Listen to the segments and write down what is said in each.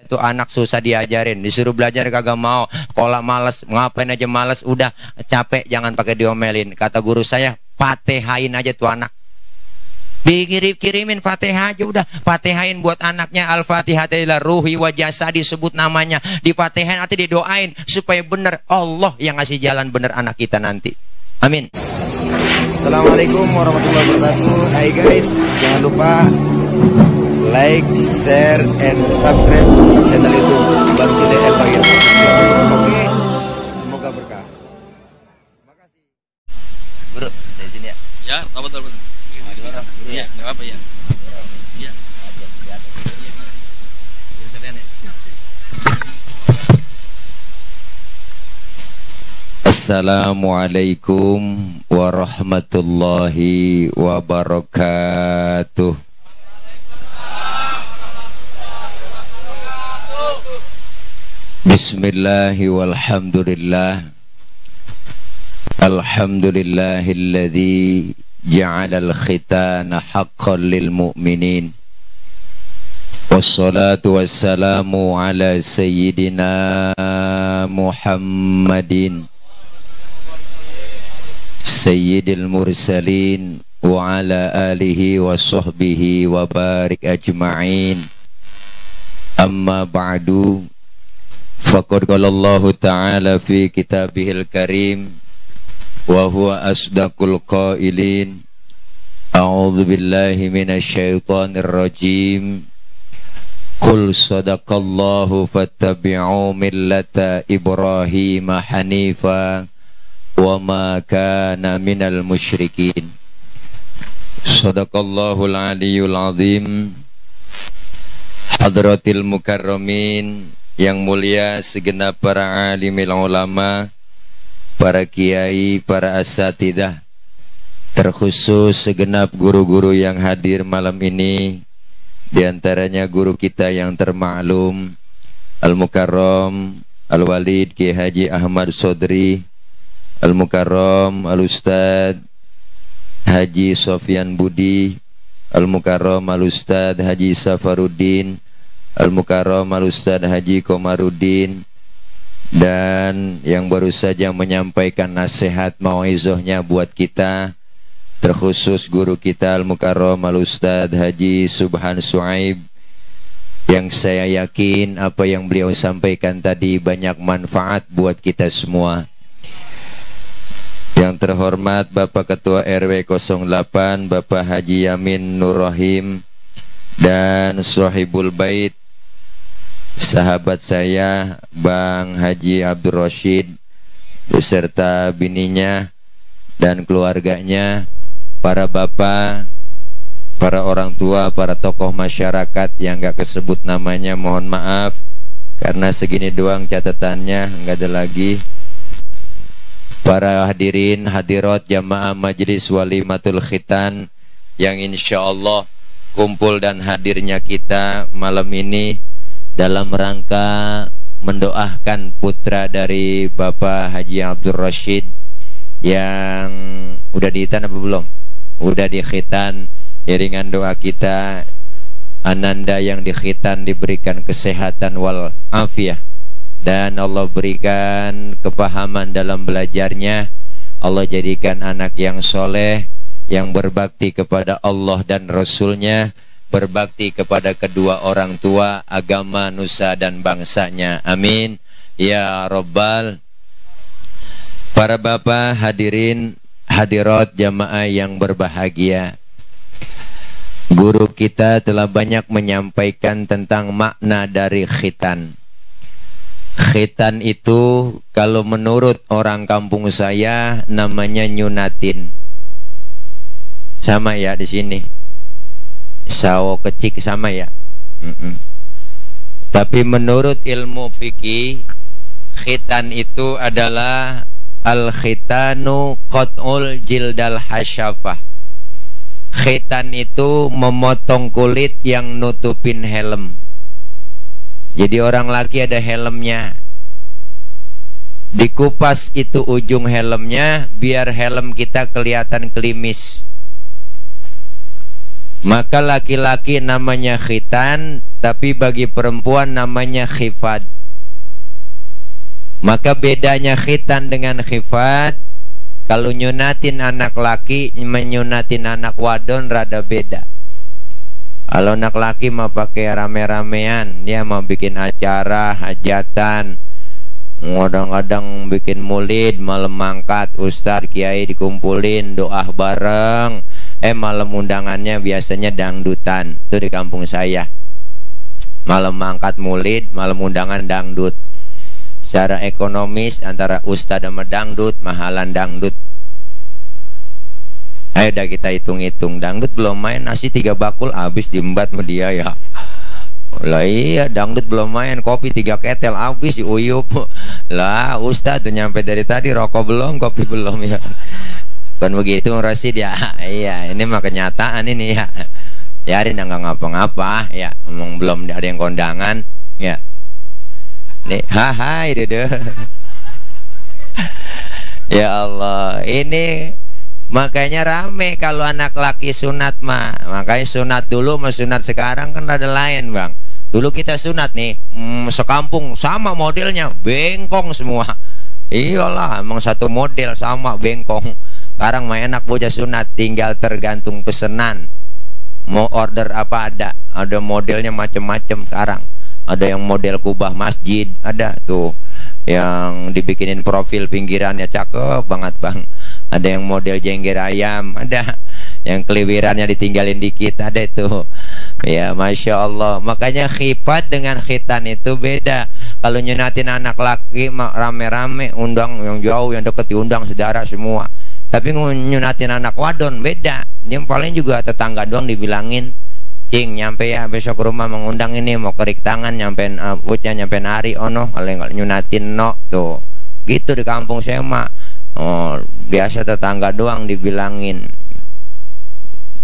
tuh anak susah diajarin, disuruh belajar kagak mau, sekolah males, ngapain aja males, udah capek jangan pakai diomelin. Kata guru saya, Fatihain aja tuh anak. Kirimin Fatihah aja udah, Fatihain buat anaknya. Al-Fatihah ila ruhi wa jasadi, disebut namanya, di Fatihain nanti didoain supaya bener Allah yang ngasih jalan bener anak kita nanti. Amin. Assalamualaikum warahmatullahi wabarakatuh. Hai guys, jangan lupa like, share, and subscribe channel YouTube Bang JDL Bagir. Oke, semoga berkah. Makasih. Guru, dari sini ya. Ya, betul. Iya, enggak apa ya. Iya. Assalamualaikum warahmatullahi wabarakatuh. Bismillahi walhamdulillah. Alhamdulillahilladzi ja'alal khitana haqqan lil mu'minin. Wassalatu wassalamu ala sayyidina Muhammadin sayyidil mursalin wa ala alihi wa sahbihi wa barik ajma'in. Amma ba'du, faqad qala Allah ta'ala fi kitabihil karim wa huwa asdaqul qailin. A'udzu billahi minasy syaithanir rajim. Qul sadaqallahu fattabi'u millata Ibrahim hanifa wa ma kana minal musyrikin. Sadaqallahul aliyyul azim. Hadratil mukarramin, yang mulia segenap para alimil ulama, para kiai, para asatidah, terkhusus segenap guru-guru yang hadir malam ini, diantaranya guru kita yang termaklum Al-Mukarram Al-Walid Kiai Haji Ahmad Sodri, Al-Mukarram Al-Ustad Haji Sofyan Budi, Al-Mukarram Al-Ustad Haji Safaruddin, Al-Mukarram Al-Ustad Haji Komarudin, dan yang baru saja menyampaikan nasihat mauizahnya buat kita, terkhusus guru kita Al-Mukarram Al-Ustad Haji Subhan Suaib, yang saya yakin apa yang beliau sampaikan tadi banyak manfaat buat kita semua. Yang terhormat Bapak Ketua RW 08 Bapak Haji Yamin Nur Rahim, dan Sohibul Bait, sahabat saya Bang Haji Abdul Rashid beserta bininya dan keluarganya, para bapak, para orang tua, para tokoh masyarakat yang gak kesebut namanya, mohon maaf karena segini doang catatannya, nggak ada lagi. Para hadirin hadirat jamaah majelis walimatul khitan yang insya Allah kumpul dan hadirnya kita malam ini dalam rangka mendoakan putra dari Bapak Haji Abdul Rashid yang udah dihitan apa belum? Udah dikhitan. Iringan doa kita, ananda yang dikhitan diberikan kesehatan wal afiyah, dan Allah berikan kepahaman dalam belajarnya. Allah jadikan anak yang soleh, yang berbakti kepada Allah dan Rasulnya, berbakti kepada kedua orang tua, agama, nusa dan bangsanya. Amin ya Rabbal. Para bapak, hadirin hadirat jamaah yang berbahagia, guru kita telah banyak menyampaikan tentang makna dari khitan. Khitan itu kalau menurut orang kampung saya namanya nyunatin. Sama ya di sini. Sawo kecik sama ya. Tapi menurut ilmu fikih, khitan itu adalah al-khitanu qat'ul jildal hasyafah. Khitan itu memotong kulit yang nutupin helm. Jadi orang laki ada helmnya, dikupas itu ujung helmnya biar helm kita kelihatan klimis. Maka laki-laki namanya khitan, tapi bagi perempuan namanya khifat. Maka bedanya khitan dengan khifat, kalau nyunatin anak laki menyunatin anak wadon rada beda. Kalau anak laki mau pakai rame-ramean, dia mau bikin acara hajatan, kadang-kadang bikin maulid, malam mangkat, ustadz kiai dikumpulin, doa bareng. Malam undangannya biasanya dangdutan. Itu di kampung saya. Malam mangkat maulid, malam undangan dangdut. Secara ekonomis antara ustadz sama dangdut, mahalan dangdut. Ayo dah kita hitung-hitung. Dangdut belum main nasi 3 bakul habis diembat sama dia ya. Lah iya, dangdut belum main kopi 3 ketel habis diuyup. Lah ustadz tuh nyampe dari tadi, rokok belum, kopi belum ya. Kan begitu Rasid ya. Iya, ini mah kenyataan ini ya. Ya ada nggak ngapa-ngapa ya, emang belum ada yang kondangan ya. Nih, hai dede. Ya Allah, ini makanya rame kalau anak laki sunat mah. Makanya sunat dulu sama sunat sekarang kan ada lain bang. Dulu kita sunat nih, sekampung sama modelnya, bengkong semua. Iyalah, emang satu model sama bengkong. Sekarang mah enak bocah sunat, tinggal tergantung pesenan. Mau order apa ada modelnya macem-macem sekarang. Ada yang model kubah masjid, ada tuh yang dibikinin profil pinggirannya cakep banget bang. Ada yang model jengger ayam, ada yang keliwirannya ditinggalin dikit, ada itu ya. Masya Allah. Makanya khifat dengan khitan itu beda. Kalau nyunatin anak laki rame-rame, undang yang jauh, yang deket diundang saudara semua. Tapi nyunatin anak wadon beda. Yang paling juga tetangga doang dibilangin, cing nyampe ya besok rumah mengundang ini, mau kerik tangan nyampein bocah, nyampein hari ono paling nyunatin no tuh gitu di kampung saya mah. Oh, biasa tetangga doang dibilangin.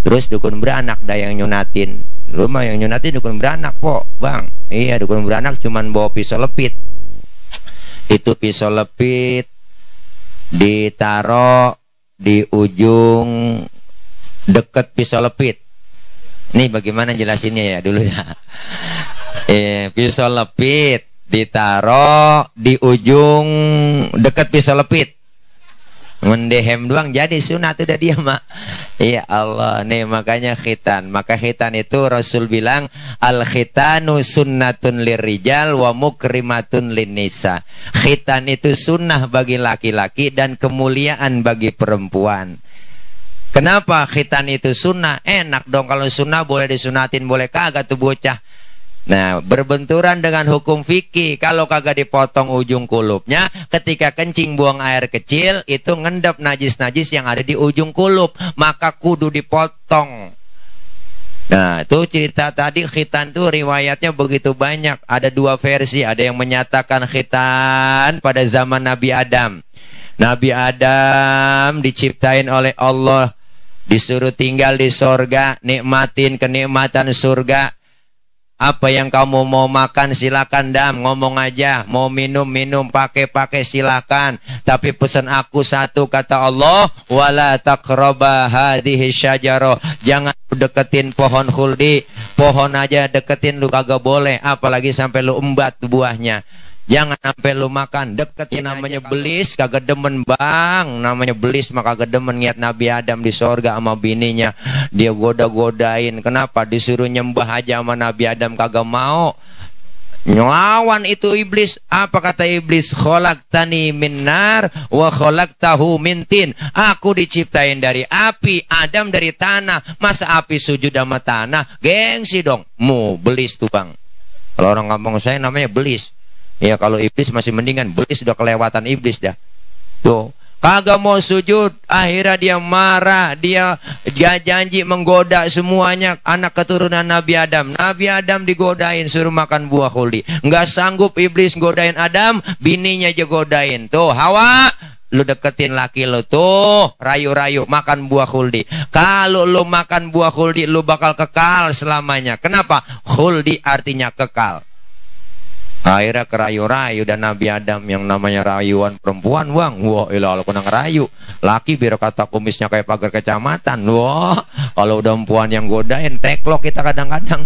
Terus dukun beranak dah yang nyunatin. Rumah yang nyunatin dukun beranak po bang. Iya, dukun beranak cuman bawa pisau lepit. Itu pisau lepit ditaro di ujung deket pisau lepit. Nih bagaimana jelasinnya ya dulu ya. Pisau lepit ditaro di ujung deket pisau lepit. Mendehem doang jadi sunat udah dia mak. Ya Allah, nih makanya khitan. Maka khitan itu Rasul bilang al khitanu sunnatun lirijal wa mukrimatun linnisa. Khitan itu sunnah bagi laki-laki dan kemuliaan bagi perempuan. Kenapa khitan itu sunnah? Enak dong kalau sunnah, boleh disunatin, boleh kagak tuh bocah. Nah, berbenturan dengan hukum fikih. Kalau kagak dipotong ujung kulupnya, ketika kencing buang air kecil, itu ngendap najis-najis yang ada di ujung kulup, maka kudu dipotong. Nah, itu cerita tadi khitan tuh riwayatnya begitu banyak. Ada 2 versi. Ada yang menyatakan khitan pada zaman Nabi Adam. Nabi Adam diciptain oleh Allah, disuruh tinggal di surga, nikmatin kenikmatan surga. Apa yang kamu mau makan silakan dam, ngomong aja. Mau minum pakai silakan. Tapi pesan aku satu, kata Allah, wala taqraba hadhihi syajarah. Jangan deketin pohon khuldi. Pohon aja deketin lu kagak boleh, apalagi sampai lu embat buahnya. Jangan sampai lu makan, deketin namanya belis, kagak demen bang. Namanya belis maka kagak demen. Lihat Nabi Adam di sorga sama bininya, dia goda-godain. Kenapa? Disuruh nyembah aja sama Nabi Adam kagak mau. Ngelawan itu iblis. Apa kata iblis? Khalaqtani min nar wa khalaqtahu min tin. Aku diciptain dari api, Adam dari tanah. Masa api sujud sama tanah? Gengsi dong. Belis tuh bang. Kalau orang kampung saya namanya belis. Ya kalau iblis masih mendingan, belis sudah kelewatan iblis dah. Tuh, kagak mau sujud, akhirnya dia marah, dia janji menggoda semuanya anak keturunan Nabi Adam. Nabi Adam digodain suruh makan buah khuldi. Nggak sanggup iblis godain Adam, bininya aja godain. Tuh, Hawa, lu deketin laki lu tuh, rayu-rayu makan buah khuldi. Kalau lu makan buah khuldi, lu bakal kekal selamanya. Kenapa? Khuldi artinya kekal. Akhirnya kerayu-rayu dan Nabi Adam yang namanya rayuan perempuan bang. Wah ilah kena ngerayu. Laki biar kata kumisnya kayak pagar kecamatan. Wah kalau udah perempuan yang godain teklok kita kadang-kadang.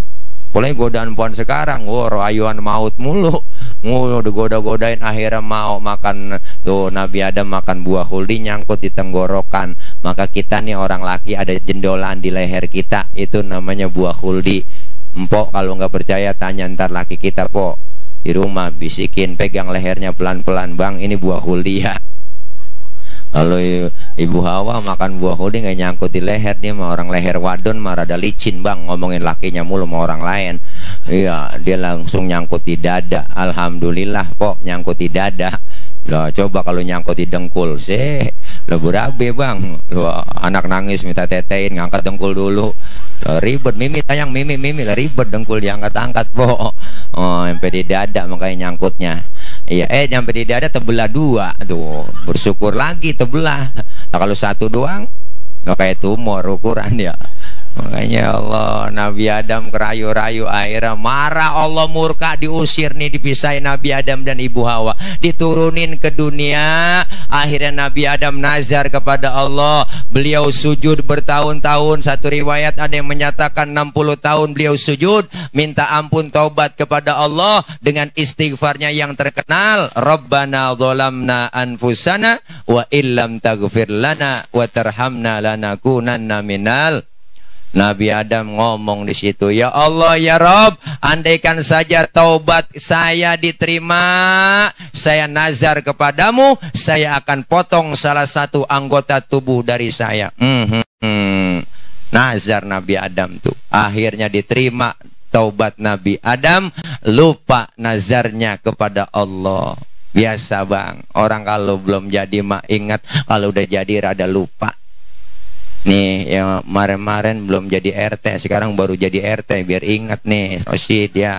Mulai godaan pohon sekarang, rayuan maut mulu, digoda-godain, akhirnya mau makan. Tuh Nabi Adam makan buah khuldi nyangkut di tenggorokan. Maka kita nih orang laki ada jendolan di leher kita, itu namanya buah khuldi. Empok kalau nggak percaya tanya ntar laki kita, po di rumah, bisikin, pegang lehernya pelan-pelan, bang ini buah khuldi ya. Kalau Ibu Hawa makan buah khuldi nggak nyangkut di leher, dia mah orang leher wadon mah rada licin bang, ngomongin lakinya mulu sama orang lain. Iya, dia langsung nyangkut di dada. Alhamdulillah pok nyangkut di dada. Loh, coba kalau nyangkut di dengkul sih lo berabe bang. Loh, anak nangis minta tetein, ngangkat dengkul dulu. Loh, ribet, mimi tayang, mimi lah, ribet dengkul diangkat-angkat pok. Oh, sampai di dada makanya nyangkutnya. Iya, nyampe di dada tebelah dua tuh, bersyukur lagi tebelah. Nah kalau satu doang, nggak kayak tumor ukuran ya. Makanya Allah, Nabi Adam kerayu-rayu, akhirnya marah Allah, murka, diusir nih, dipisahin Nabi Adam dan Ibu Hawa, diturunin ke dunia. Akhirnya Nabi Adam nazar kepada Allah, beliau sujud bertahun-tahun. Satu riwayat ada yang menyatakan 60 tahun beliau sujud, minta ampun taubat kepada Allah dengan istighfarnya yang terkenal, Rabbana dzalamna anfusana wa illam taghfir lana wa tarhamna lanakunanna minal. Nabi Adam ngomong di situ, ya Allah ya Rob, andaikan saja taubat saya diterima, saya nazar kepadamu, saya akan potong salah satu anggota tubuh dari saya. Nazar Nabi Adam tuh, akhirnya diterima taubat Nabi Adam, lupa nazarnya kepada Allah. Biasa bang, orang kalau belum jadi mah ingat, kalau udah jadi rada lupa. Nih yang kemarin-kemarin belum jadi RT, sekarang baru jadi RT, biar ingat nih. Oh sih dia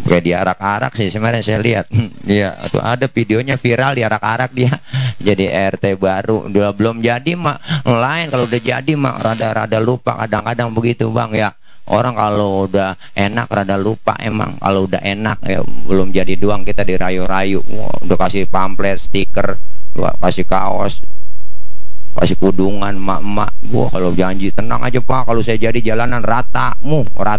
kayak diarak-arak sih kemarin saya lihat. Iya, tuh ada videonya viral, diarak-arak dia jadi RT baru. Udah belum jadi mak lain, kalau udah jadi mak rada-rada lupa kadang-kadang begitu bang ya. Orang kalau udah enak rada lupa emang. Kalau udah enak ya belum jadi doang kita dirayu-rayu. Wah, udah kasih pamflet, stiker, kasih kaos, kasih kudungan, mak-mak. Wah kalau janji tenang aja pak, kalau saya jadi jalanan rata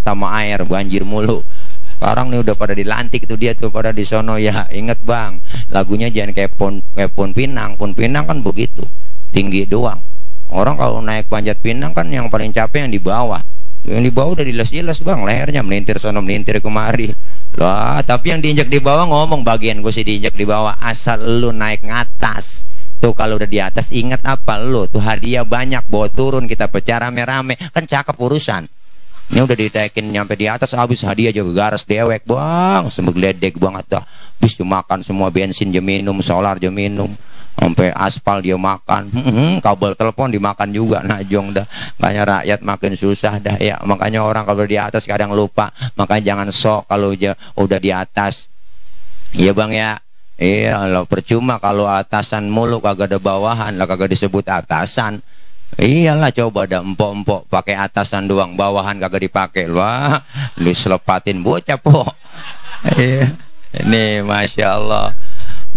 sama air, banjir mulu. Sekarang nih udah pada dilantik tuh dia tuh pada di sono ya. Inget bang, lagunya jangan kayak Pon Pinang. Pon Pinang kan begitu, tinggi doang. Orang kalau naik panjat pinang kan yang paling capek yang di bawah. Yang di bawah udah diles-iles bang, lehernya melintir sono melintir kemari. Lah, tapi yang diinjak di bawah ngomong bagian gue sih diinjak di bawah, asal lu naik ngatas. Tuh kalau udah di atas ingat apa lu? Tuh hadiah banyak, bawa turun kita pecah rame-rame, kan cakep urusan. Ini udah ditaikin nyampe di atas, habis hadiah juga garas dewek bang, sembek ledek banget dah. Bis makan semua, bensin dia minum, solar dia minum, sampai aspal dia makan, kabel telepon dimakan juga. Nah jong dah, makanya rakyat makin susah dah ya. Makanya orang kalau di atas kadang lupa, makanya jangan sok kalau udah di atas. Iya bang ya. Iya lo percuma kalau atasan mulu kagak ada bawahan lah, kagak disebut atasan. Iyalah coba ada empok-empok pakai atasan doang, bawahan kagak dipakai. Wah lu selepatin bocah po. Iya. Ini Masya Allah,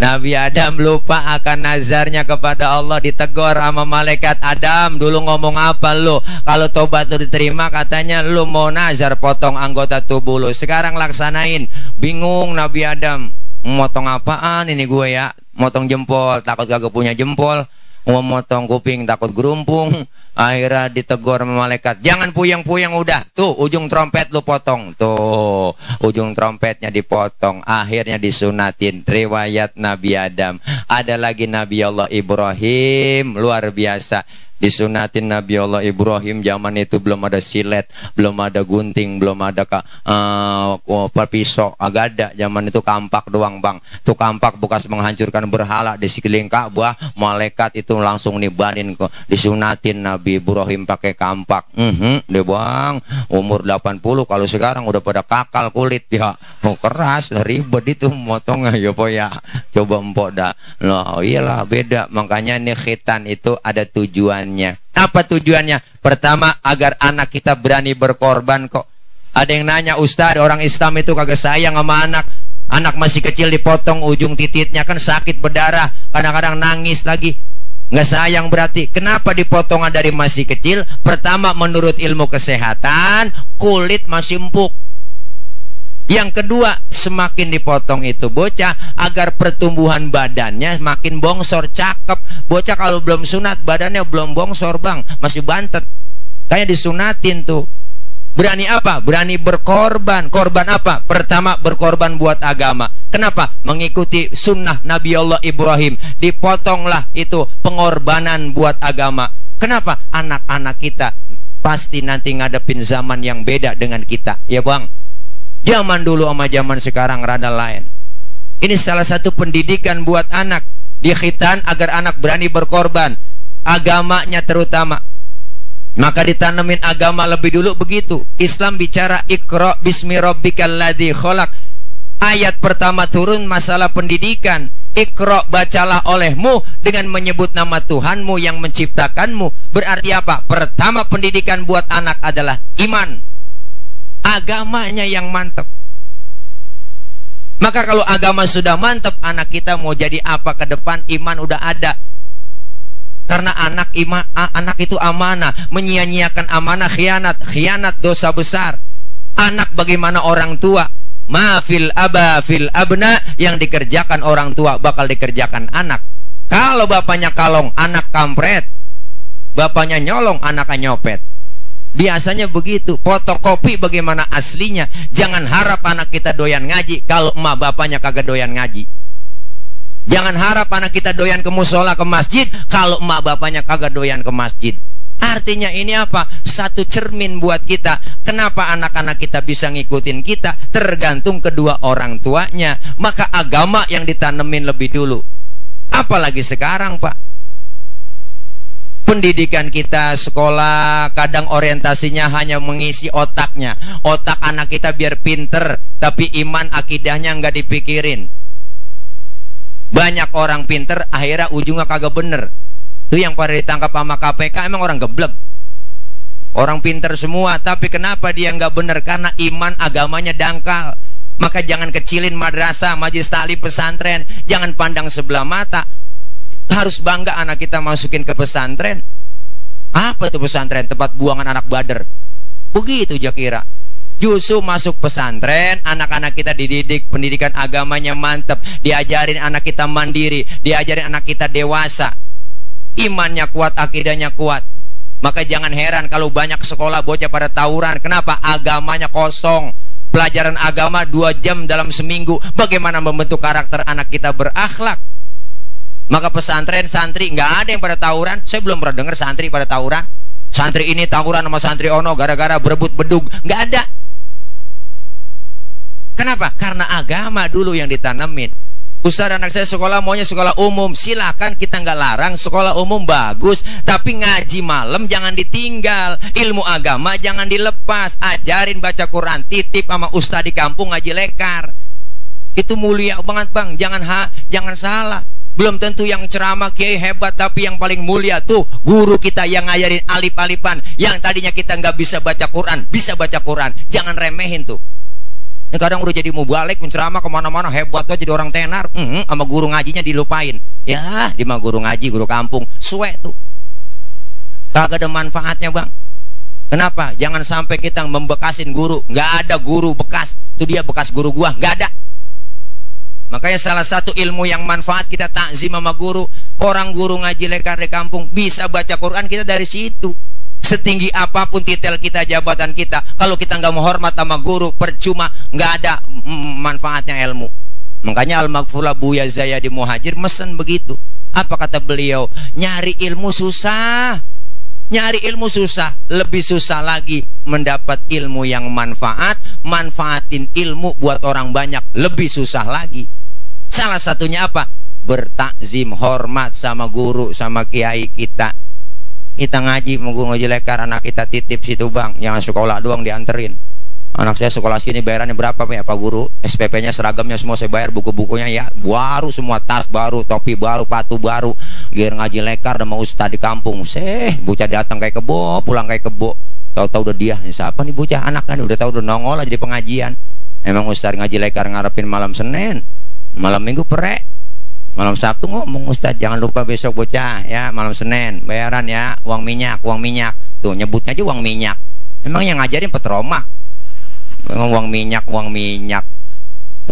Nabi Adam lupa akan nazarnya kepada Allah, ditegur sama malaikat. Adam dulu ngomong apa lu? Kalau tobat lu diterima katanya lu mau nazar potong anggota tubuh lu, sekarang laksanain. Bingung Nabi Adam, motong apaan ini gue ya? Motong jempol, takut kagak punya jempol. Mau motong kuping takut gerumpung. Akhirnya ditegur sama malaikat, jangan puyeng-puyeng udah. Tuh ujung trompet lu potong. Tuh ujung trompetnya dipotong. Akhirnya disunatin. Riwayat Nabi Adam. Ada lagi Nabi Allah Ibrahim, luar biasa. Disunatin Nabi Allah Ibrahim, zaman itu belum ada silet, belum ada gunting, belum ada pisau, agak ada. Zaman itu kampak doang bang. Tuh kampak bekas menghancurkan berhala di sekeliling Ka'bah. Malaikat itu langsung nibanin kok. Disunatin Nabi Ibrahim pakai kampak. Deh bang, umur 80. Kalau sekarang udah pada kakal kulit ya. Oh, keras, ribet itu motongnya ya po ya. Coba empok dah. Loh iyalah beda. Makanya nih khitan itu ada tujuan. Apa tujuannya? Pertama, agar anak kita berani berkorban kok. Ada yang nanya, Ustaz, orang Islam itu kagak sayang sama anak. Anak masih kecil dipotong ujung titiknya kan sakit berdarah, kadang-kadang nangis lagi. Nggak sayang berarti. Kenapa dipotong dari masih kecil? Pertama, menurut ilmu kesehatan, kulit masih empuk. Yang kedua, semakin dipotong itu bocah agar pertumbuhan badannya makin bongsor, cakep. Bocah kalau belum sunat badannya belum bongsor bang, masih bantet. Kayak disunatin tuh. Berani apa? Berani berkorban. Korban apa? Pertama, berkorban buat agama. Kenapa? Mengikuti sunnah Nabi Allah Ibrahim. Dipotonglah itu pengorbanan buat agama. Kenapa? Anak-anak kita pasti nanti ngadepin zaman yang beda dengan kita. Ya bang, zaman dulu sama zaman sekarang rada lain. Ini salah satu pendidikan buat anak. Dikhitan agar anak berani berkorban. Agamanya terutama. Maka ditanemin agama lebih dulu begitu. Islam bicara Iqra bismi rabbikal ladzi khalaq. Ayat pertama turun masalah pendidikan. Iqra, bacalah olehmu dengan menyebut nama Tuhanmu yang menciptakanmu. Berarti apa? Pertama pendidikan buat anak adalah iman. Agamanya yang mantap. Maka kalau agama sudah mantap, anak kita mau jadi apa ke depan, iman udah ada. Karena anak itu amanah. Menyia-nyiakan amanah khianat. Khianat dosa besar. Anak bagaimana orang tua. Ma fil aba fil abna, yang dikerjakan orang tua bakal dikerjakan anak. Kalau bapaknya kalong, anak kampret. Bapaknya nyolong, anaknya nyopet. Biasanya begitu. Fotokopi bagaimana aslinya. Jangan harap anak kita doyan ngaji kalau emak bapaknya kagak doyan ngaji. Jangan harap anak kita doyan ke musola, ke masjid kalau emak bapaknya kagak doyan ke masjid. Artinya ini apa? Satu cermin buat kita. Kenapa anak-anak kita bisa ngikutin kita? Tergantung kedua orang tuanya. Maka agama yang ditanemin lebih dulu. Apalagi sekarang pak, pendidikan kita sekolah kadang orientasinya hanya mengisi otaknya. Otak anak kita biar pinter, tapi iman akidahnya nggak dipikirin. Banyak orang pinter akhirnya ujungnya kagak bener. Itu yang pada ditangkap sama KPK emang orang geblek. Orang pinter semua, tapi kenapa dia nggak bener? Karena iman agamanya dangkal. Maka jangan kecilin madrasah, majelis taklim, pesantren. Jangan pandang sebelah mata. Harus bangga anak kita masukin ke pesantren. Apa tuh pesantren? Tempat buangan anak bader. Begitu aja kira. Justru masuk pesantren, anak-anak kita dididik, pendidikan agamanya mantap, diajarin anak kita mandiri, diajarin anak kita dewasa, imannya kuat, akidahnya kuat. Maka jangan heran kalau banyak sekolah bocah pada tawuran. Kenapa? Agamanya kosong. Pelajaran agama 2 jam dalam seminggu. Bagaimana membentuk karakter anak kita berakhlak? Maka pesantren, santri, nggak ada yang pada tawuran. Saya belum pernah dengar santri pada tawuran. Santri ini tawuran sama santri ono gara-gara berebut bedug. Nggak ada. Kenapa? Karena agama dulu yang ditanamin. Ustaz, anak saya sekolah maunya sekolah umum. Silakan, kita nggak larang. Sekolah umum bagus, tapi ngaji malam jangan ditinggal. Ilmu agama jangan dilepas. Ajarin baca Quran, titip sama ustaz di kampung ngaji lekar. Itu mulia banget bang. Jangan salah. Belum tentu yang ceramah kiai hebat, tapi yang paling mulia tuh guru kita yang ngajarin alif-alifan. Yang tadinya kita nggak bisa baca Quran, bisa baca Quran. Jangan remehin tuh. Kadang udah jadi mubalik, menceramah kemana-mana, hebat tuh jadi orang tenar. Sama guru ngajinya dilupain. Ya, di mah guru ngaji, guru kampung, suwe tuh. Kagak ada manfaatnya bang. Kenapa? Jangan sampai kita membekasin guru. Nggak ada guru bekas. Itu dia bekas guru gua, nggak ada. Makanya salah satu ilmu yang manfaat kita takzim sama guru. Orang guru ngaji lekar di kampung bisa baca Quran, kita dari situ. Setinggi apapun titel kita, jabatan kita, kalau kita nggak menghormat sama guru, percuma, nggak ada manfaatnya ilmu. Makanya Al-Maghfurlah Buya Zayadi Muhajir mesen begitu. Apa kata beliau? Nyari ilmu susah. Nyari ilmu susah. Lebih susah lagi mendapat ilmu yang manfaat. Manfaatin ilmu buat orang banyak, lebih susah lagi. Salah satunya apa? Bertakzim, hormat sama guru, sama kiai kita. Kita ngaji, mau ngaji lekar, anak kita titip situ bang. Jangan sekolah doang dianterin. Anak saya sekolah sini bayarannya berapa Pak Guru? SPP-nya, seragamnya semua saya bayar, buku-bukunya ya baru semua, tas baru, topi baru, patu baru. Giliran ngaji lekar sama ustaz di kampung, bocah datang kayak kebo, pulang kayak kebo. Tahu-tahu udah dia, siapa nih bocah, anak kan udah tahu udah nongol aja di pengajian. Emang ustaz ngaji lekar ngarepin malam Senin, malam Minggu perek. Malam Sabtu ngomong, Ustaz jangan lupa besok bocah ya, malam Senin bayaran ya, uang minyak. Tuh nyebutnya aja uang minyak. Emang yang ngajarin petroma. uang minyak 10.000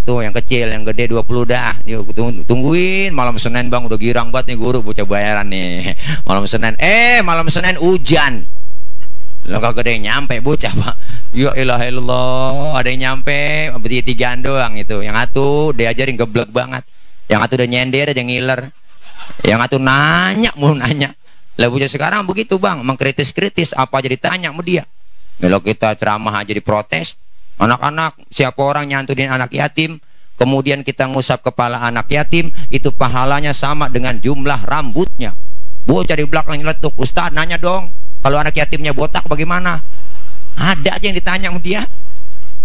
tuh, yang kecil, yang gede 20 dah. Yuk tungguin malam Senin bang, udah girang banget nih guru bocah bayaran nih. Malam Senin hujan. Lo kagak ada yang nyampe bocah pak. Ya ilaha illallah, ada yang nyampe bertigaan doang itu. Yang satu diajarin geblek banget. Yang satu udah nyender, ada yang ngiler. Yang satu nanya mulu nanya. Lah bocah sekarang begitu bang, mengkritis-kritis apa aja ditanya sama dia. Kalau kita ceramah aja diprotes. Anak-anak, siapa orang nyantunin anak yatim, kemudian kita ngusap kepala anak yatim, itu pahalanya sama dengan jumlah rambutnya. Bocah di belakang nyeletuk, Ustaz nanya dong, kalau anak yatimnya botak bagaimana? Ada aja yang ditanya sama dia.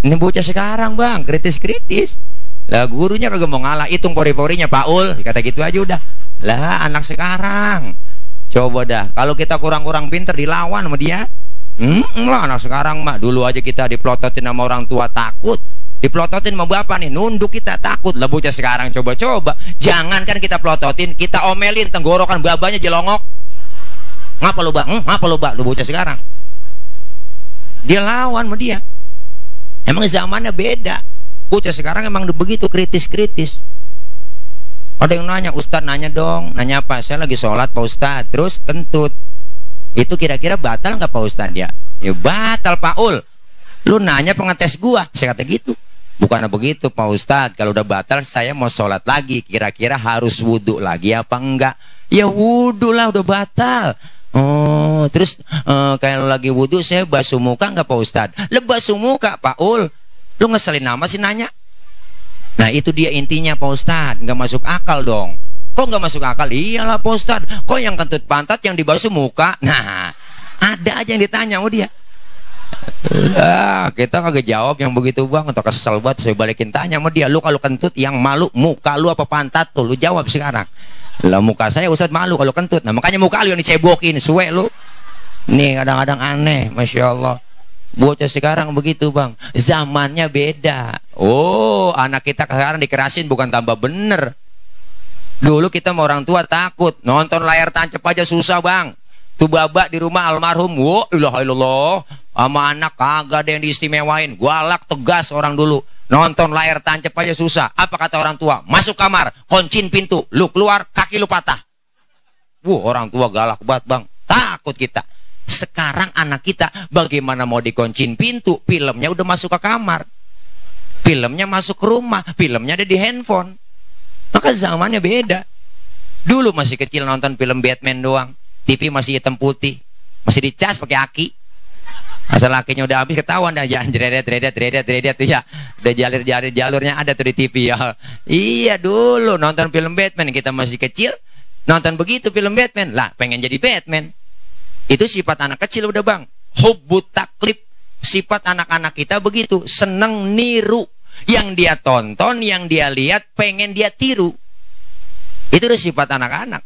Ini bocah sekarang bang, kritis-kritis. Lah gurunya kagak mau ngalah, hitung pori-porinya Paul, kata gitu aja udah. Lah anak sekarang, coba dah, kalau kita kurang-kurang pinter dilawan sama dia. Lah anak sekarang mah, dulu aja kita diplototin sama orang tua takut, diplototin sama bapak nih nunduk kita takut. Lah bocah sekarang coba-coba, jangankan kita plototin, kita omelin tenggorokan babanya jelongok. Ngapa lu bang? Ngapa lu bang? Lu bocah sekarang dia lawan sama dia. Emang zamannya beda. Bocah sekarang emang begitu kritis-kritis. Ada yang nanya, Ustadz nanya dong. Nanya apa? Saya lagi sholat Pak Ustadz. Terus kentut. Itu kira-kira batal nggak Pak Ustadz ya? Ya batal Pak Ul. Lu nanya pengetes gua, saya kata gitu. Bukan begitu Pak Ustadz. Kalau udah batal saya mau sholat lagi. Kira-kira harus wudhu lagi apa enggak? Ya wudhu lah, udah batal. Oh, terus kalau lagi wudhu saya basuh muka nggak Pak Ustadz? Lah basuh muka Pak Ul. Lu ngeselin nama sih nanya. Nah itu dia intinya Pak Ustadz. Nggak masuk akal dong. Kok nggak masuk akal? Iyalah Pak Ustadz, kok yang kentut pantat yang dibasuh muka? Nah, ada aja yang ditanya sama dia. Lah, kita kagak jawab yang begitu bang, atau kesel banget. Saya balikin tanya sama dia, lu kalau kentut yang malu muka lu apa pantat tuh? Lu jawab sekarang. Lah muka saya Ustadz malu kalau kentut. Nah makanya muka lu yang dicebokin, suwe lu. Nih kadang-kadang aneh, Masya Allah. Bocah sekarang begitu bang, zamannya beda. Oh, anak kita sekarang dikerasin bukan tambah bener. Dulu kita sama orang tua takut nonton layar tancap aja susah bang. Tuh babak di rumah almarhum, wah ilah ilallah, sama anak kagak ada yang diistimewain, galak tegas orang dulu. Nonton layar tancap aja susah. Apa kata orang tua? Masuk kamar, kuncin pintu, lu keluar kaki lu patah. Wah orang tua galak banget bang, takut kita. Sekarang anak kita bagaimana mau dikuncin pintu? Filmnya udah masuk ke kamar, filmnya masuk ke rumah, filmnya ada di handphone. Maka zamannya beda. Dulu masih kecil nonton film Batman doang, TV masih hitam putih, masih dicas pakai aki. Asal lakinya udah habis ketahuan dah, jangan dredet tuh ya. Udah jalurnya ada tuh di TV ya. Iya dulu nonton film Batman kita masih kecil, nonton begitu film Batman, lah pengen jadi Batman. Itu sifat anak kecil udah bang. Hubbut taklid, sifat anak-anak kita begitu, seneng niru. Yang dia tonton, yang dia lihat, pengen dia tiru. Itu udah sifat anak-anak.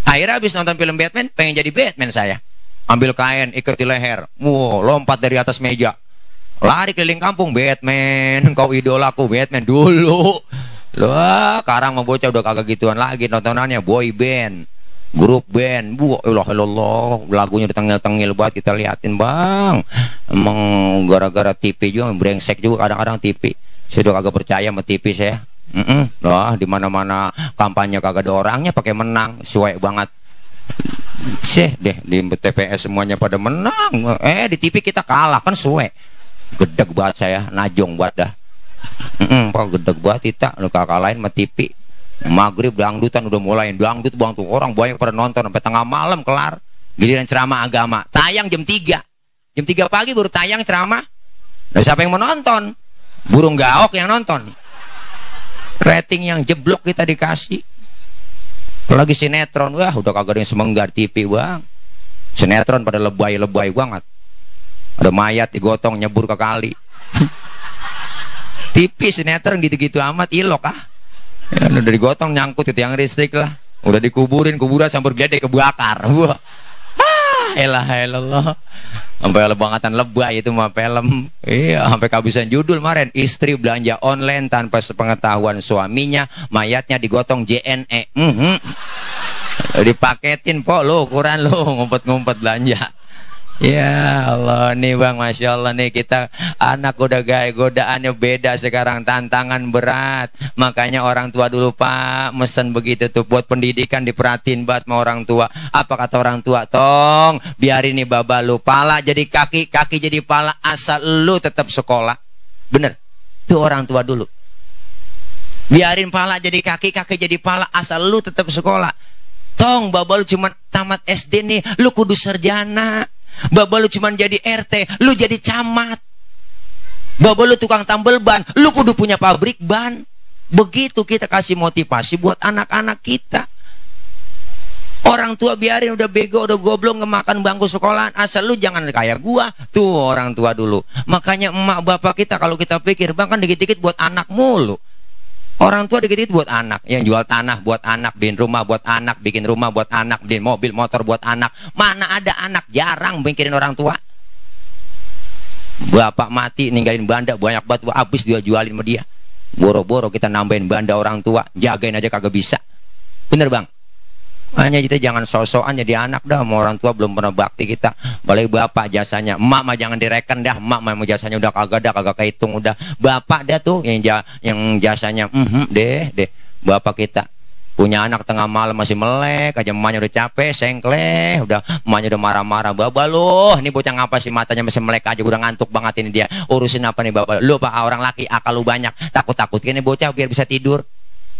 Akhirnya habis nonton film Batman, pengen jadi Batman saya. Ambil kain, ikat di leher, wow, lompat dari atas meja, lari keliling kampung, Batman, engkau idolaku, Batman dulu. Loh, sekarang mau bocah udah kagak gituan lagi nontonannya, boy band, grup band, ilah, lagunya ditengil-tengil banget kita liatin bang. Emang gara-gara TV juga, brengsek juga kadang-kadang TV. Saya udah kagak percaya sama TV saya. Loh, di mana-mana kampanye kagak ada orangnya, pakai menang, suwe banget. Deh di TPS semuanya pada menang. Di TV kita kalah kan suwe. Gedeg banget saya, najong banget dah. Pak gedeg banget kita, lu kalahin sama TV. Maghrib dangdutan udah mulai, dangdut bang tuh orang banyak pada nonton sampai tengah malam kelar. Giliran ceramah agama tayang jam 3 pagi baru tayang ceramah. Nah, siapa yang mau nonton? Burung gaok yang nonton. Rating yang jeblok kita dikasih. Apalagi sinetron, wah udah kagak ada yang semenggar TV bang. Sinetron pada lebay-lebay banget. Ada mayat digotong nyebur ke kali. TV sinetron gitu-gitu amat, ilok ah. Ya, udah digotong nyangkut ke tiang listrik lah. Udah dikuburin, kuburan sampai gede kebakar. Wah. Elah. Sampai lebangatan lebay itu mah film. Iya, sampai kehabisan judul kemarin. Istri belanja online tanpa sepengetahuan suaminya, mayatnya digotong JNE. Dipaketin po lo ukuran lo, ngumpet-ngumpet belanja. Ya Allah nih bang, Masya Allah nih kita anak udah gaya godaannya beda sekarang, tantangan berat. Makanya orang tua dulu pak mesen begitu tuh buat pendidikan diperhatiin banget sama orang tua. Apa kata orang tua? Tong biarin nih baba lu pala jadi kaki, kaki jadi pala, asal lu tetap sekolah. Bener tuh orang tua dulu. Biarin pala jadi kaki, kaki jadi pala, asal lu tetap sekolah. Tong baba lu cuma tamat SD nih, lu kudu sarjana. Baba lu cuman jadi RT, lu jadi camat. Baba lu tukang tambel ban, lu kudu punya pabrik ban. Begitu kita kasih motivasi buat anak-anak kita. Orang tua biarin udah bego, udah goblok, ngemakan bangku sekolahan, asal lu jangan kayak gua. Tuh orang tua dulu. Makanya emak bapak kita kalau kita pikir, bang kan dikit-dikit buat anak mulu. Orang tua dikit-dikit buat anak, yang jual tanah buat anak, bikin rumah buat anak, bikin rumah buat anak, bikin mobil motor buat anak. Mana ada anak, jarang mikirin orang tua. Bapak mati ninggalin banda banyak banget, habis dia jualin sama dia. Boro-boro kita nambahin banda orang tua, jagain aja kagak bisa. Bener bang? Hanya kita jangan sok-sokan jadi anak dah, sama orang tua belum pernah bakti kita. Balik bapak jasanya, emak mah jangan direken dah, emak mah jasanya udah kagak dah, kagak kehitung udah. Bapak dah tuh yang jasanya deh. Bapak kita punya anak tengah malam masih melek aja, emaknya udah capek, sengkleh, udah emaknya udah marah-marah. Baba loh, ini bocah ngapa sih matanya masih melek aja, udah ngantuk banget ini dia. Urusin apa nih bapak? Lu pak orang laki akal lu banyak, takut-takutin bocah biar bisa tidur.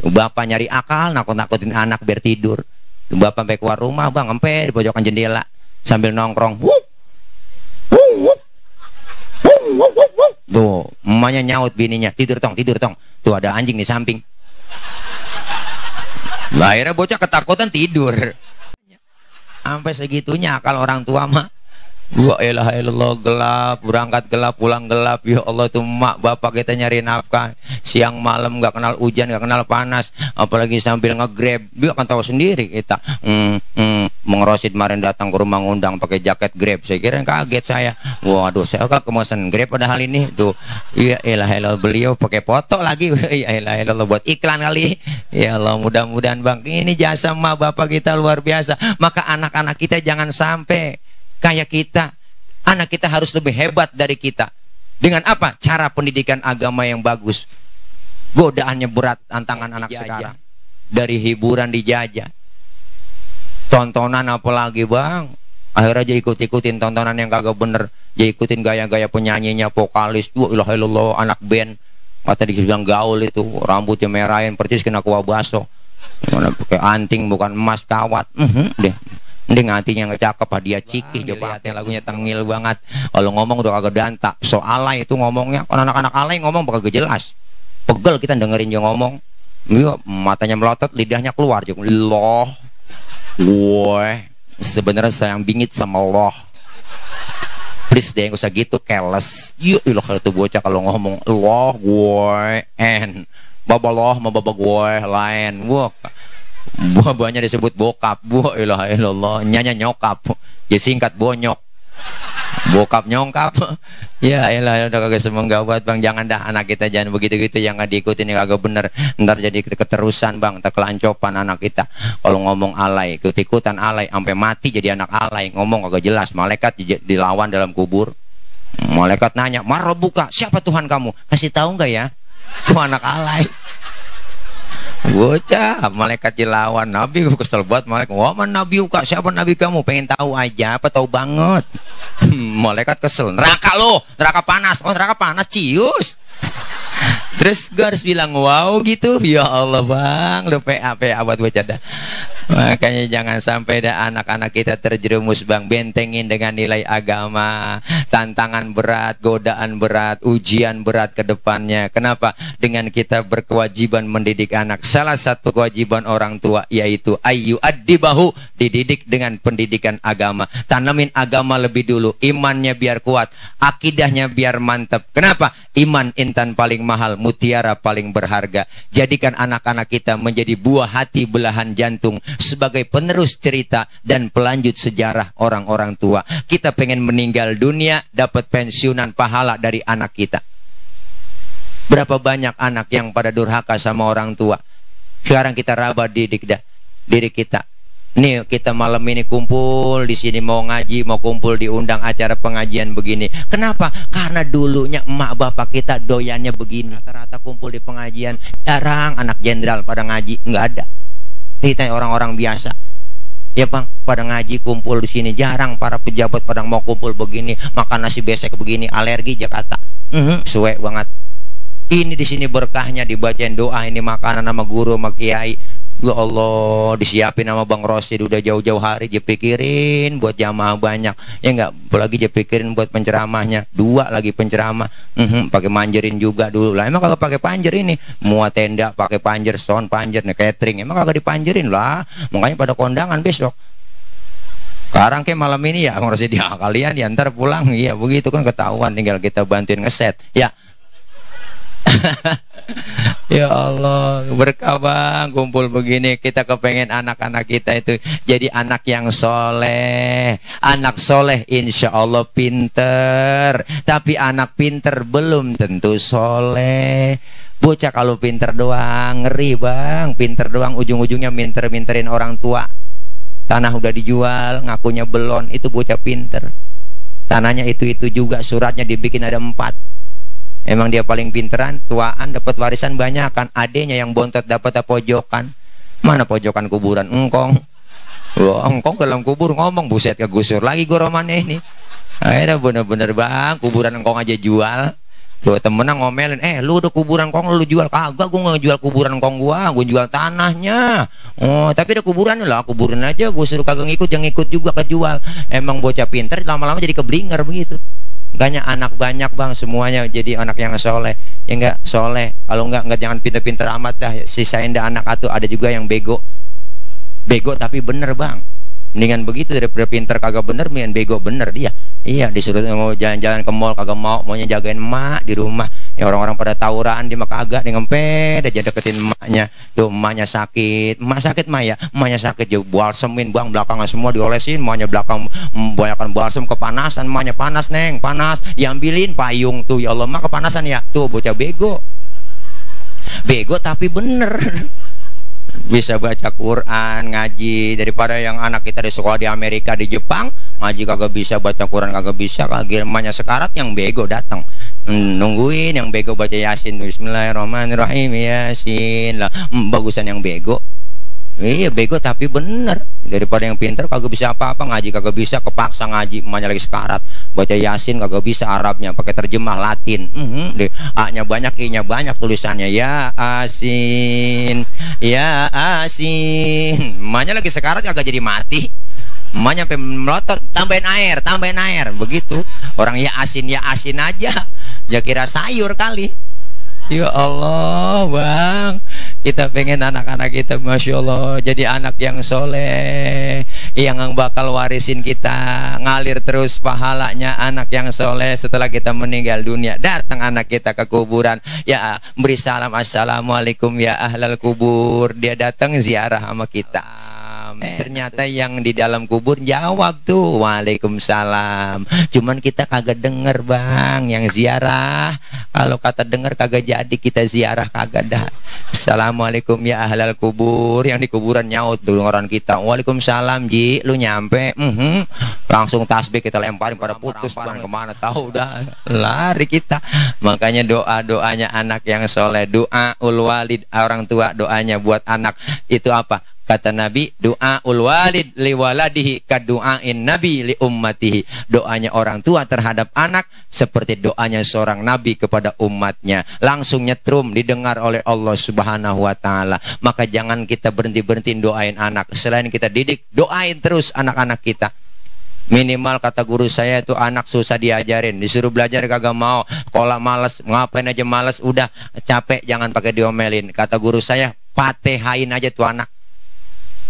Bapak nyari akal, nakut-nakutin anak biar tidur. Bapak sampai keluar rumah bang, sampai di pojokan jendela sambil nongkrong. Tuh, emaknya nyaut bininya, tidur tong. Tuh ada anjing di samping. Lah, akhirnya bocah ketakutan tidur. Sampai segitunya akal orang tua mah. Wa ilaha illallah, gelap, berangkat gelap, pulang gelap. Ya Allah tuh emak bapak kita nyari nafkah siang malam, nggak kenal hujan, nggak kenal panas, apalagi sambil nge-grab. Dia akan tahu sendiri kita. Mengerosit kemarin datang ke rumah ngundang pakai jaket grab, saya kira kaget saya. Waduh, saya kok kemosen grab pada hal ini tuh. Ya ilaha illallah, beliau pakai foto lagi. Ya ilaha illallah, buat iklan kali. Ya Allah, mudah-mudahan bang ini jasa emak bapak kita luar biasa. Maka anak-anak kita jangan sampai kayak kita. Anak kita harus lebih hebat dari kita. Dengan apa? Cara pendidikan agama yang bagus. Godaannya berat, tantangan anak sekarang. Dari hiburan dijajah, tontonan apalagi bang, akhirnya aja ikut-ikutin tontonan yang kagak bener. Dia ikutin gaya-gaya penyanyinya, vokalis. Wah ilaha illallah, anak band. Kata dibilang gaul itu, rambutnya merahin percis kena kuah baso. Mana pakai anting bukan emas kawat. Deh. Mending hatinya ngecakep, hadiah cikih. Coba hati lagunya tengil banget. Kalau ngomong udah kagak dantak. So alay itu ngomongnya. Kalau anak-anak alay ngomong bakal jelas. Pegel kita dengerin dia ngomong. Matanya melotot, lidahnya keluar. Loh, woi, sebenarnya saya yang bingit sama Allah. Please deh, gak usah gitu, keles. Yuk, kalau itu bocah kalau ngomong Allah, woi, baba Allah sama baba gue lain. Wah, buahnya disebut bokap. Wah, ilaha illallah, nyanya nyokap. Ya singkat bonyok. Bokap nyongkap. Ya elah, udah kagak semenggawat bang. Jangan dah anak kita jangan begitu-gitu, yang nggak diikutin yang kagak bener. Ntar jadi keterusan bang, kelancopan anak kita. Kalau ngomong alay, ikut-ikutan alay sampai mati jadi anak alay, ngomong kagak jelas. Malaikat dilawan dalam kubur. Malaikat nanya, "Marabbuka, siapa Tuhan kamu?" Kasih tahu nggak ya? Tuh anak alay. Bocah, malaikat dilawan. Nabi kesel banget, malaikat. Wah, nabi uka, siapa nabi kamu? Pengen tahu aja, apa tahu banget. Malaikat kesel. Neraka lo, neraka panas. Oh, neraka panas, cius. Terus gue harus bilang wow gitu. Ya Allah bang, lu PA buat bocah dah. Makanya jangan sampai dah anak-anak kita terjerumus bang. Bentengin dengan nilai agama. Tantangan berat, godaan berat, ujian berat ke depannya. Kenapa? Dengan kita berkewajiban mendidik anak. Salah satu kewajiban orang tua yaitu ayu addibahu, dididik dengan pendidikan agama. Tanamin agama lebih dulu, imannya biar kuat, akidahnya biar mantap. Kenapa? Iman intan paling mahal, mutiara paling berharga. Jadikan anak-anak kita menjadi buah hati belahan jantung, sebagai penerus cerita dan pelanjut sejarah orang-orang tua. Kita pengen meninggal dunia dapat pensiunan pahala dari anak kita. Berapa banyak anak yang pada durhaka sama orang tua. Sekarang kita raba didik dah diri kita. Nih kita malam ini kumpul di sini mau ngaji, mau kumpul diundang acara pengajian begini. Kenapa? Karena dulunya emak bapak kita doyannya begini. Rata-rata kumpul di pengajian, jarang anak jenderal pada ngaji, nggak ada. Kita orang-orang biasa, ya bang, pada ngaji kumpul di sini jarang. Para pejabat pada mau kumpul begini, makan nasi besek begini, alergi Jakarta. Suwe banget. Ini di sini berkahnya dibacain doa ini makanan sama guru sama kiai. Ya Allah, disiapin sama Bang Rosid udah jauh-jauh hari dipikirin buat jamaah banyak. Ya enggak, apalagi dipikirin buat penceramahnya. 2 lagi penceramah. Pakai manjerin juga dulu. Lah emang kagak pakai panjer ini. Muat tenda pakai panjer, sound panjer, nih catering. Emang kagak dipanjerin lah. Makanya pada kondangan besok. Sekarang kayak malam ini ya Bang Rosid, ya kalian ya ntar pulang. Iya, begitu kan ketahuan, tinggal kita bantuin ngeset. Ya. Ya Allah, berkah bang kumpul begini. Kita kepengen anak-anak kita itu jadi anak yang soleh. Anak soleh insya Allah pinter. Tapi anak pinter belum tentu soleh. Bocah kalau pinter doang ngeri bang. Pinter doang ujung-ujungnya minter-minterin orang tua. Tanah udah dijual, ngakunya belon. Itu bocah pinter. Tanahnya itu-itu juga, suratnya dibikin ada 4. Emang dia paling pinteran, tuaan dapat warisan banyak kan. Adenya yang bontot dapat pojokan. Mana pojokan kuburan engkong? Wah, engkong dalam kubur ngomong, buset kegusur lagi gue romannya ini. Akhirnya bener-bener bang, kuburan engkong aja jual. Tuh temennya ngomelin, lu udah kuburan engkong lu jual. Kagak, gue nggak jual kuburan engkong gue jual tanahnya. Oh, tapi ada kuburannya lah, kuburin aja. Gue suruh kagak ngikut, yang ngikut juga kejual. Emang bocah pinter, lama-lama jadi keblinger begitu. Makanya anak banyak bang, semuanya jadi anak yang soleh. Ya enggak soleh, kalau enggak jangan pinter-pinter amat dah. Sisain dah anak atau ada juga yang bego. Bego tapi bener bang. Mendingan begitu daripada pinter kagak bener, mendingan bego bener dia. Iya, disuruh mau jalan-jalan ke mall kagak maunya jagain emak di rumah. Ya orang-orang pada tawuran dia mah kagak, dia ngempet aja deketin emaknya. Tuh emaknya sakit, emak sakit mah ya, emaknya sakit juga balsemin bang, belakangnya semua diolesin, emaknya belakang banyakan balsem, kepanasan, emaknya panas neng, panas, diambilin payung tuh, ya Allah emak kepanasan ya, tuh bocah bego. Bego tapi bener. Bisa baca Quran, ngaji, daripada yang anak kita di sekolah di Amerika, di Jepang, ngaji kagak bisa, baca Quran kagak bisa, kagak emaknya sekarat, yang bego datang. Nungguin yang bego baca Yasin, Bismillahirrahmanirrahim, Yasin lah, bagusan yang bego. Iya bego tapi bener, daripada yang pinter kagak bisa apa-apa, ngaji kagak bisa, kepaksa ngaji, emaknya lagi sekarat, baca Yasin kagak bisa Arabnya, pakai terjemah Latin. A-nya banyak, I-nya banyak tulisannya, ya Asin, ya Asin. Emaknya lagi sekarat kagak jadi mati, emaknya sampai melotot, tambahin air begitu. Orang ya asin aja, ya kira sayur kali. Ya Allah bang, kita pengen anak-anak kita Masya Allah jadi anak yang soleh, yang bakal warisin kita, ngalir terus pahalanya. Anak yang soleh setelah kita meninggal dunia, datang anak kita ke kuburan, ya beri salam, assalamualaikum ya ahlal kubur. Dia datang ziarah sama kita. Ternyata yang di dalam kubur jawab tuh waalaikumsalam. Cuman kita kagak denger bang yang ziarah. Kalau kata denger kagak jadi kita ziarah, kagak dah. Assalamualaikum ya ahlal kubur. Yang di kuburan nyaut tuh orang kita, waalaikumsalam ji, lu nyampe. Langsung tasbih kita lemparin pada putus bang, kemana tahu dah lari kita. Makanya doa-doanya anak yang soleh, doa ul walid, orang tua doanya buat anak itu apa? Kata Nabi, doaul walid liwaladihi kadu'ain nabi li ummatihi. Doanya orang tua terhadap anak seperti doanya seorang nabi kepada umatnya. Langsung nyetrum, didengar oleh Allah Subhanahu wa taala. Maka jangan kita berhenti-berhentiin doain anak. Selain kita didik, doain terus anak-anak kita. Minimal kata guru saya itu anak susah diajarin, disuruh belajar kagak mau, sekolah malas, ngapain aja malas, udah capek jangan pakai diomelin. Kata guru saya, patehain aja tuh anak.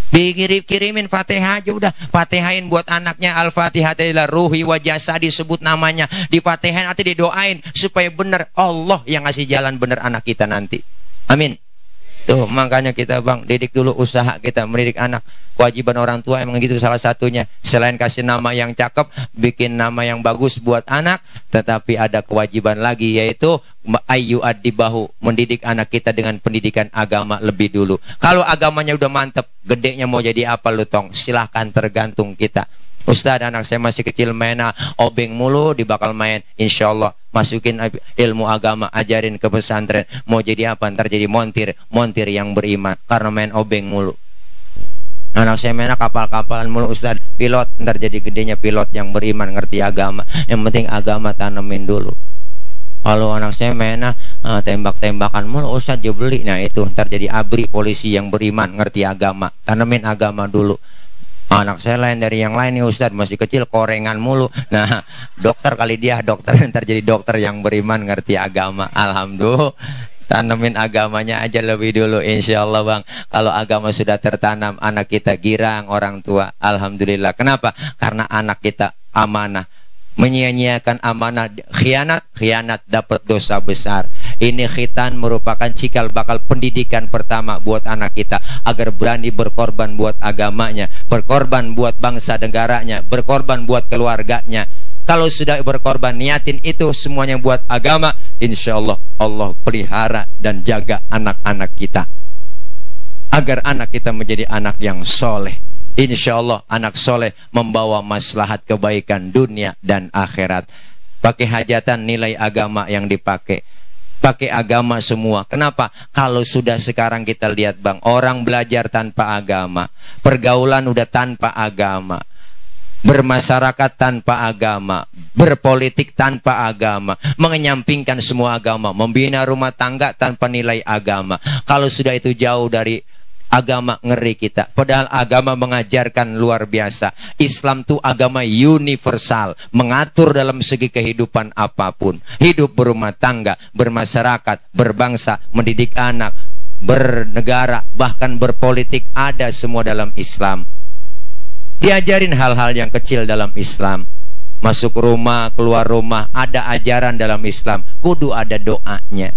Dikirimin Fatihah aja udah, Fatihain buat anaknya, Al-Fatihah ila ruhi wa jasadi, disebut namanya, dipatihain nanti didoain supaya benar Allah yang ngasih jalan benar anak kita nanti. Amin. Tuh, makanya kita bang, didik dulu usaha kita mendidik anak. Kewajiban orang tua emang gitu salah satunya. Selain kasih nama yang cakep, bikin nama yang bagus buat anak, tetapi ada kewajiban lagi, yaitu ayu adibahu, mendidik anak kita dengan pendidikan agama lebih dulu. Kalau agamanya udah mantep, gedenya mau jadi apa lu tong? Silahkan, tergantung kita. Ustaz, anak saya masih kecil main obeng mulu, dibakal main. Insya Allah masukin ilmu agama, ajarin ke pesantren. Mau jadi apa? Ntar jadi montir yang beriman, karena main obeng mulu. Anak saya main kapal-kapalan mulu Ustaz, pilot, ntar jadi gedenya pilot yang beriman, ngerti agama. Yang penting agama tanemin dulu. Kalau anak saya main tembak-tembakan mulu Ustaz, dia beli. Nah itu ntar jadi abri, polisi yang beriman, ngerti agama. Tanemin agama dulu. Anak saya lain dari yang lain nih Ustaz, masih kecil korengan mulu. Nah dokter kali dia, dokter ntar jadi dokter yang beriman, ngerti agama. Alhamdulillah, tanemin agamanya aja lebih dulu, insya Allah bang. Kalau agama sudah tertanam, anak kita girang orang tua. Alhamdulillah. Kenapa? Karena anak kita amanah. Menyia-nyiakan amanah, khianat dapat dosa besar. Ini khitan merupakan cikal bakal pendidikan pertama buat anak kita, agar berani berkorban buat agamanya, berkorban buat bangsa negaranya, berkorban buat keluarganya. Kalau sudah berkorban, niatin itu semuanya buat agama, insya Allah Allah pelihara dan jaga anak-anak kita, agar anak kita menjadi anak yang soleh. Insya Allah anak soleh membawa maslahat kebaikan dunia dan akhirat. Pakai hajatan, nilai agama yang dipakai, pakai agama semua. Kenapa? Kalau sudah sekarang kita lihat bang, orang belajar tanpa agama, pergaulan udah tanpa agama, bermasyarakat tanpa agama, berpolitik tanpa agama, mengenyampingkan semua agama, membina rumah tangga tanpa nilai agama. Kalau sudah itu jauh dari agama, ngeri kita. Padahal agama mengajarkan luar biasa. Islam tuh agama universal, mengatur dalam segi kehidupan apapun. Hidup berumah tangga, bermasyarakat, berbangsa, mendidik anak, bernegara, bahkan berpolitik, ada semua dalam Islam. Diajarin hal-hal yang kecil dalam Islam. Masuk rumah, keluar rumah, ada ajaran dalam Islam. Kudu ada doanya.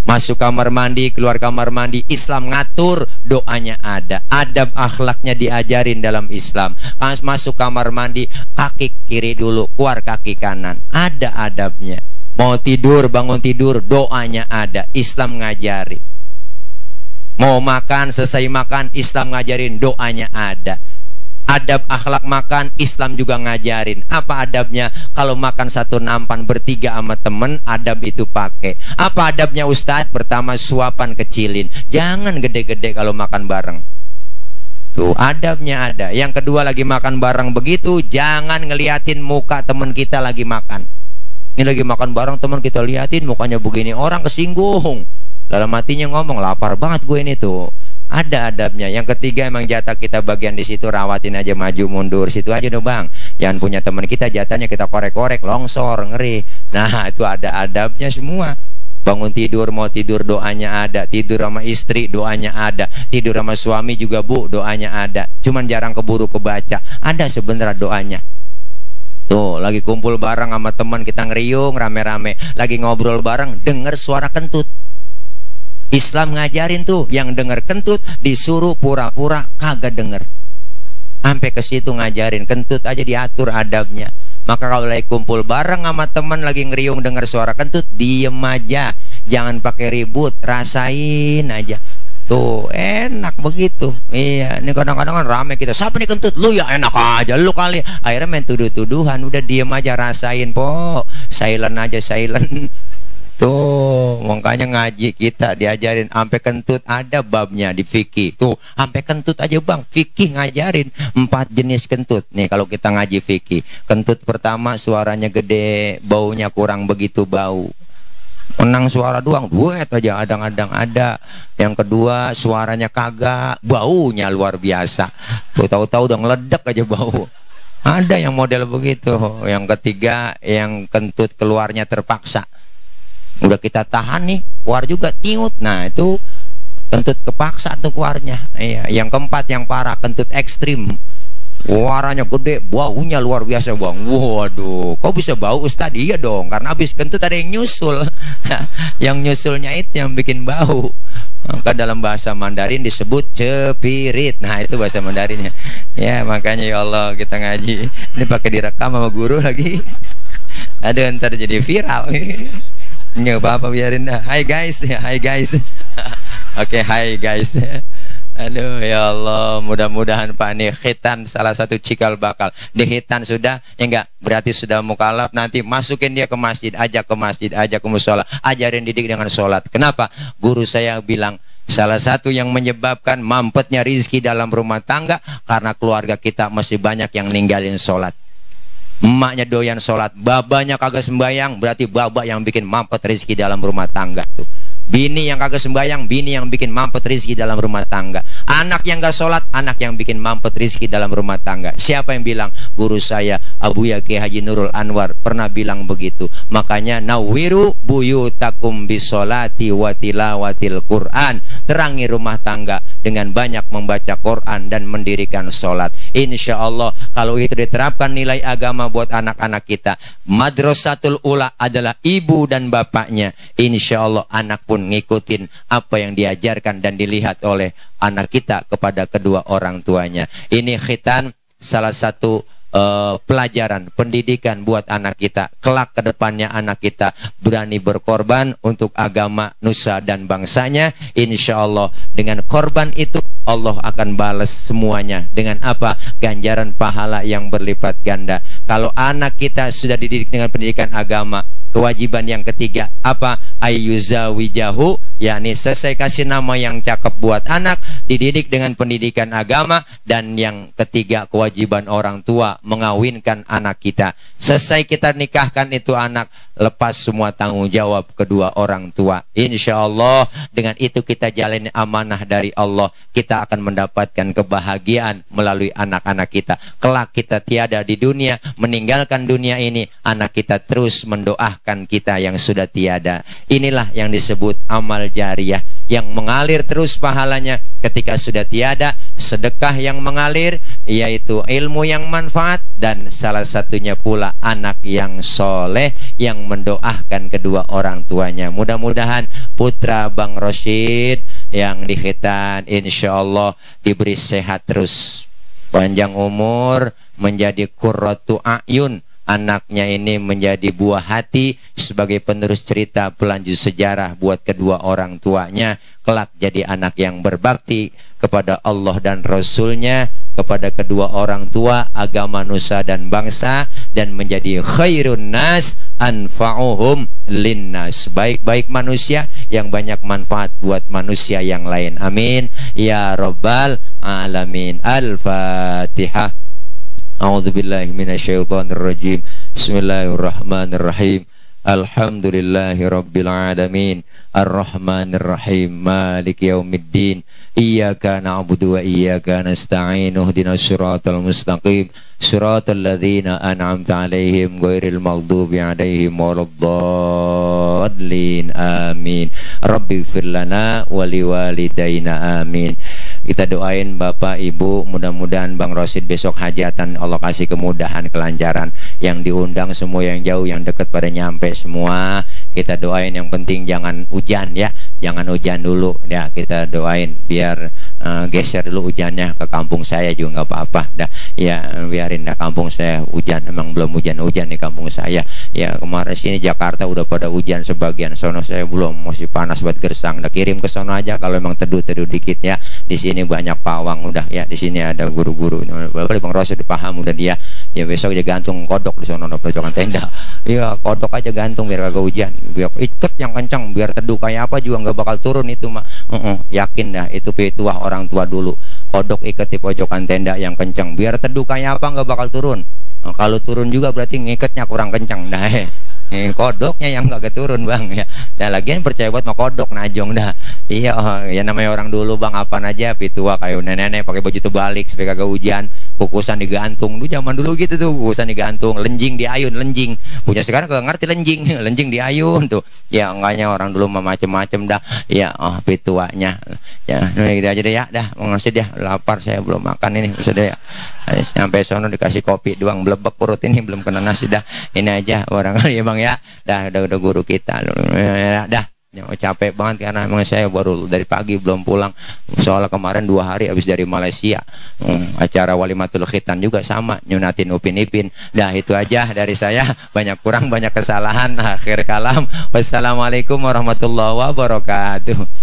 Masuk kamar mandi, keluar kamar mandi, Islam ngatur, doanya ada. Adab akhlaknya diajarin dalam Islam. Masuk kamar mandi, kaki kiri dulu, keluar kaki kanan, ada adabnya. Mau tidur, bangun tidur, doanya ada. Islam ngajarin. Mau makan, selesai makan, Islam ngajarin, doanya ada. Adab akhlak makan, Islam juga ngajarin. Apa adabnya? Kalau makan satu nampan bertiga sama temen, adab itu pakai. Apa adabnya Ustadz? Pertama, suapan kecilin, jangan gede-gede kalau makan bareng. Tuh adabnya ada. Yang kedua, lagi makan bareng begitu, jangan ngeliatin muka temen kita lagi makan. Ini lagi makan bareng, temen kita liatin mukanya begini, orang kesinggung. Dalam hatinya ngomong, lapar banget gue ini tuh. Ada adabnya. Yang ketiga, emang jatah kita bagian di situ, rawatin aja, maju mundur situ aja dong bang. Jangan punya teman kita jatahnya kita korek-korek, longsor, ngeri. Nah itu ada adabnya semua. Bangun tidur, mau tidur, doanya ada. Tidur sama istri, doanya ada. Tidur sama suami juga bu, doanya ada. Cuman jarang keburu kebaca. Ada sebenarnya doanya. Tuh lagi kumpul bareng sama teman kita, ngeriung rame-rame, lagi ngobrol bareng, denger suara kentut. Islam ngajarin tuh, yang denger kentut disuruh pura-pura kagak denger. Sampai ke situ ngajarin, kentut aja diatur adabnya. Maka kalau lagi kumpul bareng sama teman lagi ngeriung denger suara kentut, diem aja, jangan pakai ribut, rasain aja. Tuh enak begitu. Iya, ini kadang-kadang kan rame kita, siapa nih kentut? Lu ya, enak aja lu kali. Akhirnya main tuduh-tuduhan, udah diem aja, rasain po, silent aja, silent. Tuh makanya ngaji kita diajarin sampai kentut, ada babnya di fikih. Tuh sampai kentut aja bang, fikih ngajarin 4 jenis kentut. Nih kalau kita ngaji fikih, kentut pertama suaranya gede, baunya kurang begitu bau, menang suara doang, duet aja, adang-adang ada. Yang kedua suaranya kagak, baunya luar biasa. Tuh tahu-tahu udah ngeledek aja bau. Ada yang model begitu. Yang ketiga, yang kentut keluarnya terpaksa. Udah kita tahan nih, keluar juga tiut. Nah itu kentut kepaksa tuh keluarnya. Iya. Yang keempat yang parah, kentut ekstrim, suaranya gede, baunya luar biasa bang. Waduh, kok bisa bau Ustadz? Iya dong, karena habis kentut ada yang nyusul. Yang nyusulnya itu yang bikin bau. Maka dalam bahasa Mandarin disebut cepirit. Nah itu bahasa Mandarinnya. Ya makanya ya Allah kita ngaji ini pakai direkam sama guru lagi. Aduh ntar jadi viral. Nggak apa-apa biarin dah. Hai guys, ya hai guys. Oke, hai guys. Aduh ya Allah, mudah-mudahan Pak nih khitan salah satu cikal bakal. Di khitan sudah, ya enggak, berarti sudah mukalaf. Nanti masukin dia ke masjid, ajak ke musola, ajarin didik dengan sholat. Kenapa? Guru saya bilang salah satu yang menyebabkan mampetnya rizki dalam rumah tangga karena keluarga kita masih banyak yang ninggalin sholat. Emaknya doyan sholat, babanya kagak sembayang, berarti baba yang bikin mampet rizki dalam rumah tangga tuh. Bini yang kagak sembayang, bini yang bikin mampet rizki dalam rumah tangga. Anak yang gak sholat, anak yang bikin mampet rizki dalam rumah tangga. Siapa yang bilang? Guru saya Abuya Kiai Haji Nurul Anwar pernah bilang begitu. Makanya nawiru buyutakum bisolati wa tilawatil Quran. Terangi rumah tangga dengan banyak membaca Quran dan mendirikan sholat. Insya Allah kalau itu diterapkan nilai agama buat anak-anak kita, Madrasatul Ula adalah ibu dan bapaknya. Insya Allah anak pun ngikutin apa yang diajarkan dan dilihat oleh anak kita kepada kedua orang tuanya. Ini khitan salah satu pelajaran pendidikan buat anak kita. Kelak ke depannya anak kita berani berkorban untuk agama, nusa dan bangsanya. Insya Allah dengan korban itu Allah akan balas semuanya dengan apa? Ganjaran pahala yang berlipat ganda. Kalau anak kita sudah dididik dengan pendidikan agama, kewajiban yang ketiga apa? Ayyuzawijahu, yakni selesai kasih nama yang cakep buat anak, dididik dengan pendidikan agama. Dan yang ketiga kewajiban orang tua mengawinkan anak kita. Selesai kita nikahkan itu anak, lepas semua tanggung jawab kedua orang tua. Insya Allah dengan itu kita jalani amanah dari Allah, kita akan mendapatkan kebahagiaan melalui anak-anak kita. Kelak kita tiada di dunia, meninggalkan dunia ini, anak kita terus mendoakan kita yang sudah tiada. Inilah yang disebut amal jariyah, yang mengalir terus pahalanya ketika sudah tiada. Sedekah yang mengalir, yaitu ilmu yang manfaat, dan salah satunya pula anak yang soleh yang mendoakan kedua orang tuanya. Mudah-mudahan putra Bang Rosyid yang di khitan insya Allah diberi sehat terus, panjang umur, menjadi qurratu a'yun. Anaknya ini menjadi buah hati sebagai penerus cerita pelanjut sejarah buat kedua orang tuanya. Kelak jadi anak yang berbakti kepada Allah dan Rasulnya, kepada kedua orang tua, agama, nusa dan bangsa, dan menjadi khairun nas anfa'uhum linnas, baik-baik manusia yang banyak manfaat buat manusia yang lain. Amin ya rabbal alamin. Al-Fatihah. A'udzubillahi minasyaitonirrajim. Bismillahirrahmanirrahim. Alhamdulillahi rabbil alamin. Ar-Rahmanir-Rahim. Maliki yaumiddin. Iyyaka na'budu wa iyyaka nasta'in. Ihdinas siratal mustaqim. Siratal ladzina an'amta 'alaihim ghairil maghdubi 'alaihim waladdallin. Amin. Rabbighfir lana wa liwalidayna. Amin. Kita doain Bapak Ibu, mudah-mudahan Bang Rosyid besok hajatan Allah kasih kemudahan, kelancaran. Yang diundang semua, yang jauh, yang dekat pada nyampe semua. Kita doain, yang penting jangan hujan ya, jangan hujan dulu ya. Kita doain biar geser dulu hujannya ke kampung saya juga nggak apa-apa dah ya, biarin dah kampung saya hujan. Emang belum hujan-hujan di kampung saya ya. Kemarin sini Jakarta udah pada hujan sebagian, sono saya belum, masih panas buat gersang. Udah kirim ke sono aja kalau emang teduh-teduh dikit ya. Di sini banyak pawang udah ya, di sini ada guru-guru. Boleh Bang Rosyid dipaham udah dia ya. Besok aja gantung kodok di sono pojokan tenda ya, kodok aja gantung biar kagak hujan, biar iket yang kencang, biar teduh kayak apa juga nggak bakal turun itu mah. Yakin dah itu petuah orang tua dulu, kodok iket di pojokan tenda yang kencang, biar teduh kayak apa nggak bakal turun. Kalau turun juga berarti ngiketnya kurang kencang dah. Kodoknya yang nggak keturun Bang ya. Dan lagian percaya buat mah kodok najong dah. Iya, ya namanya orang dulu Bang, apaan aja pitua kayak nenek-nenek pakai baju terbalik supaya kagak hujan, kukusan digantung. Dulu zaman dulu gitu tuh, kukusan digantung, lenjing diayun, lenjing. Punya sekarang kagak ngerti lenjing, lenjing diayun tuh. Ya enggaknya orang dulu mah macem-macem dah. Ya, pituanya. Ya, gitu aja deh ya, dah mau ngasih dia, lapar saya belum makan ini, sudah ya. Sampai sono dikasih kopi doang, blebek perut ini belum kena nasi dah. Ini aja barangkali ya Bang ya. Dah udah guru kita. Dah. capek banget karena emang saya baru dari pagi belum pulang. Soalnya kemarin 2 hari habis dari Malaysia. Acara walimatul khitan juga sama, nyunatin Upin Ipin. Dah itu aja dari saya, banyak kurang banyak kesalahan. Akhir kalam. Wassalamualaikum warahmatullahi wabarakatuh.